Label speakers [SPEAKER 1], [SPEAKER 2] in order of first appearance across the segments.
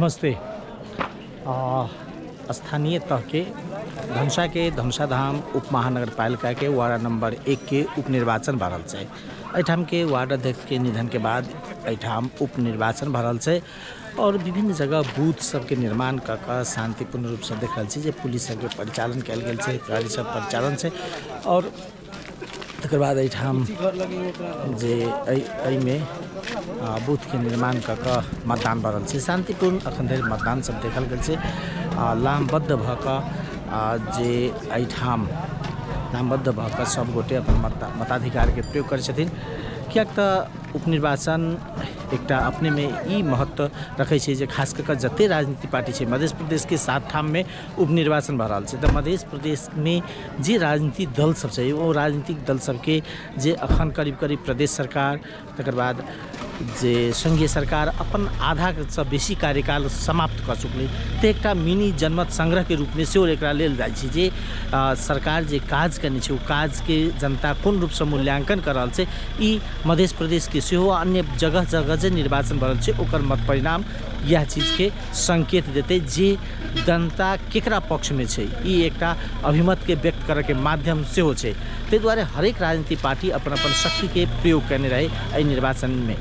[SPEAKER 1] नमस्ते। स्थानीय तहके धनुषाके धनुषाधाम उप महानगरपालिकाके वार्ड नंबर 1 के उपनिर्वाचन भऽ रहल छै। एहिठामके वार्ड अध्यक्षके निधनके बाद एहिठाम उपनिर्वाचन भऽ रहल छै और विभिन्न जगह बूथ सबके निर्माण कऽ कऽ शांतिपूर्ण रूपसँ देख रहल छी जे पुलिस सबके परिचालन कयल गेल छै, प्रहरी सब परिचालन छै। और तकर बाद एहिठाम जे एहिमे बूथके निर्माण कऽ कऽ मतदान भऽ रहल छै। शांतिपूर्ण अखन धरि मतदान सब देखल गेल छै। लामबद्ध भऽ कऽ जे एहिठाम लामबद्ध भऽ कऽ सब गोटे अपन मताधिकारके प्रयोग करै छथिन, किएक तऽ उपनिर्वाचन एकटा अपनेमे ई महत्व रखै छै जे खास कऽ कऽ जते राजनीतिक पार्टी छै मध्य प्रदेशके 7 ठाममे उपनिर्वाचन भऽ रहल छै, तऽ मध्य प्रदेशमे जे राजनीतिक दल सब छै ओ राजनीतिक दल सबके जे अखन करीब करीब प्रदेश सरकार तकर बाद जे संघीय सरकार अपन आधासँ बेसी कार्यकाल समाप्त कऽ चुकलै, तऽ एकटा मिनी जनमत संग्रहके रूपमे सेहो एकरा लेल जाइ छै जे सरकार जे काज केने छै ओ काजके जनता कोन रूपसँ मूल्याङ्कन कऽ रहल छै। ई मध्य प्रदेशके सेहो अन्य जगह जगह जे निर्वाचन भऽ रहल छै ओकर मत परिणाम इएह चीजके संकेत देतै जे जनता केकरा पक्षमे छै। ई एकटा अभिमतके व्यक्त करऽके माध्यम सेहो छै। ताहि दुआरे हरेक राजनीतिक पार्टी अपन अपन शक्तिके प्रयोग कयने रहै एहि निर्वाचनमे।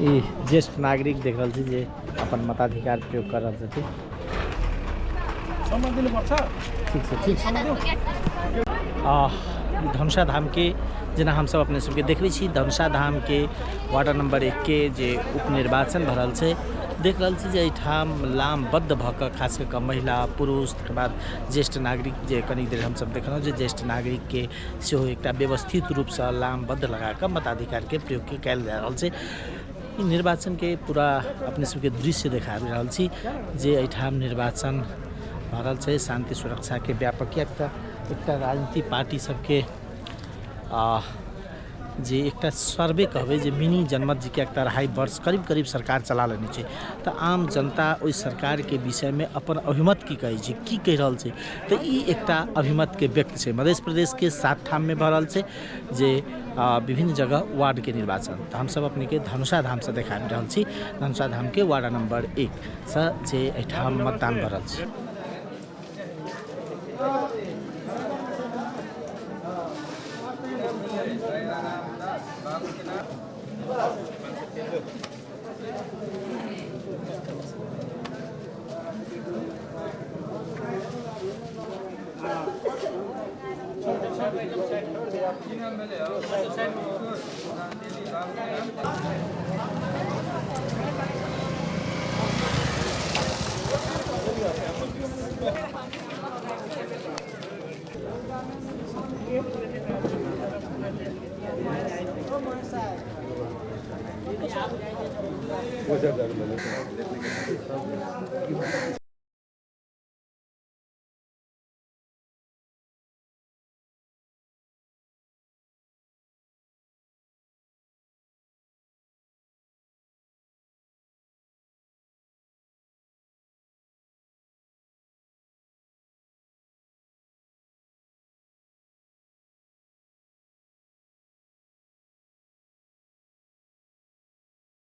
[SPEAKER 1] ई ज्येष्ठ नागरिक देख रहल छी जे अपन मताधिकार प्रयोग कर रहल छथिन। ठीक छै, ठीक छै। धनुषा धाम के जेना हमसब अपने सबके देखबै छी, धनुषा धाम के वार्ड नंबर 1 के जे उपनिर्वाचन भऽ रहल छै, देख रहल छी जे एहिठाम लामबद्ध भऽ कऽ खास कऽ कऽ महिला पुरुष तकर बाद ज्येष्ठ नागरिक जे कनी देर हमसब देखलहुँ जे ज्येष्ठ नागरिकके सेहो एकटा व्यवस्थित रूपसँ लामबद्ध लगा कऽ मताधिकारके प्रयोग कयल जा रहल छै। ई निर्वाचनके पूरा अपने सबके दृश्य देखा रहल छी जे एहिठाम निर्वाचन भऽ रहल छै शान्ति सुरक्षाके व्यापक, किएक तऽ एकटा राजनीतिक पार्टी सबके जे एकटा सर्वे कहबै जे मिनी जनमत जे किएक तऽ 2.5 वर्ष करीब करीब सरकार चला लेने छै, तऽ आम जनता ओहि सरकारके विषयमे अपन अभिमत की कहै छै, की कहि रहल छै, तऽ ई एकटा अभिमतके व्यक्त छै। मध्य प्रदेशके 7 ठाममे भऽ रहल छै जे विभिन्न जगह वार्डके निर्वाचन। तऽ हमसब अपनेके धनुषा धामसँ देखा रहल छी, धनुषा धामके वार्ड नंबर 1 सँ जे एहिठाम मतदान भऽ रहल छै।